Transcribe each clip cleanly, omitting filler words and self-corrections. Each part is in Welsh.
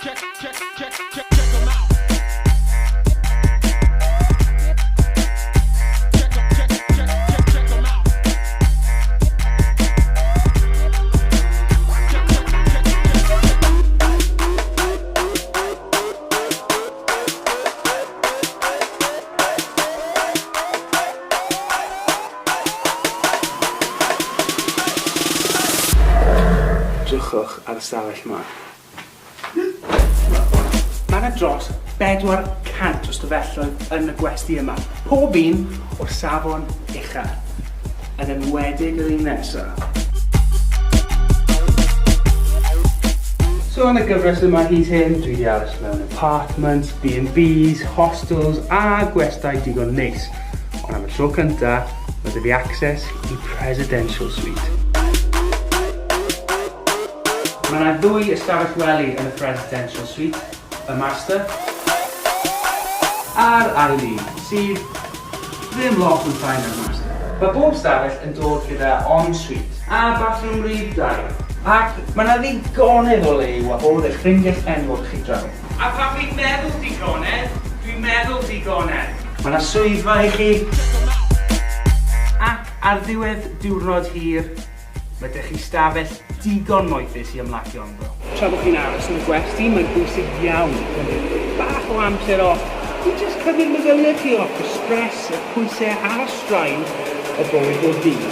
Check, check, check, check, check 'em out. Check 'em, check, check, check, check 'em out. Check, check, check, check, check. Drychwch ar y stafell 'ma. Mae yna dros 400 o stafelloedd yn y gwesty yma, pob un o'r safon ucha, yn enwedig yr un nesa. So yn y gyfres yma hyd hyn, dwi wedi aros mewn apartments, B&Bs, hostels a gwestai digon neis. Ond am y tro cynta, mae 'da fi access i Presidential Suite. Mae yna ddwy ystafell wely yn y Presidential Suite, y Master a'r ail un, sydd ddim lot yn llai na'r Master. Mae bob stafell yn dod gyda en-suite a bathroom rhif 2. Ac mae yna ddigonedd o le i wahodd eich ffrindiau enwog chi draw. A pan fi'n meddwl digonedd, dwi'n meddwl digonedd. Mae yna swyddfa i chi. Ac ar ddiwedd diwrnod hir, mae 'da chi stafell digon moethus i ymlacio ynddo. Tra bod chi'n aros yn y gwesty, mae'n bwysig iawn cymryd bach o amser off i jyst cymryd meddyliau chi off y stress, y pwysau a'r straen y bywyd bob dydd.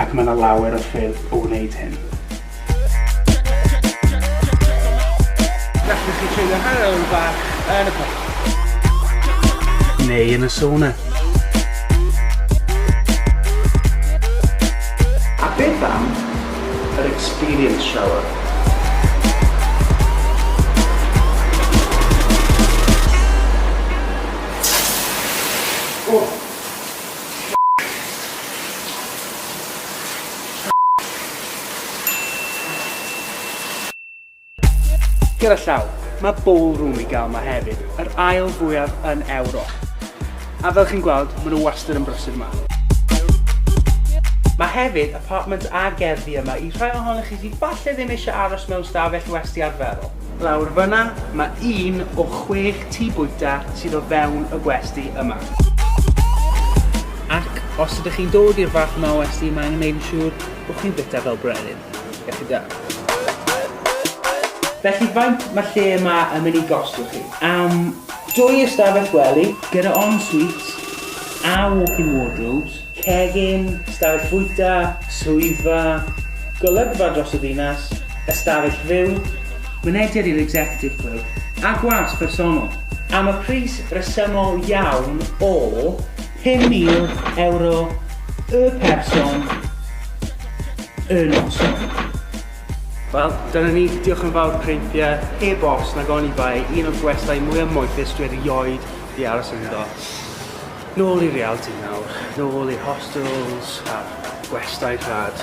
Ac mae yna lawer o ffyrdd o wneud hyn. Gallwch chi treulio hanner awr bach yn y pub. Neu yn y sauna. A beth am yr experience shower? Oh. Gyda llaw, mae ballroom i gael yma hefyd, yr ail fwyaf yn Ewrop. A fel chi'n gweld, maen nhw wastad yn brysur yma. Mae hefyd apartment a gerddi yma i rhai ohonoch chi sydd falle ddim eisiau aros mewn stafell westy arferol. Lawr fyna, mae un o chwech tŷ bwyta sydd o fewn y gwesty yma. Ac os ydych chi'n dod i'r fath yma o westy, mae angen gwneud yn siŵr bod chi'n bwyta fel brenin. Iechyd da. Felly faint mae lle yma yn mynd i gostio chi? Am dwy ystafell gwely, gyda en-suites a walk-in wardrobes, cegin, stafell fwyta, swyddfa, golygfa dros y ddinas, ystafell fyw, mynediad i'r Executive Club a gwas personol. Am y pris rhesymol iawn o 5,000 ewro y person y noson. Wel, dyna ni. Diolch yn fawr Printhia. Heb os nag oni bai, un o'r gwestai mwyaf moethus dwi erioed 'di aros ynddo. Nôl i realiti nawr. Nôl i'r hostels a'r gwestai rhad.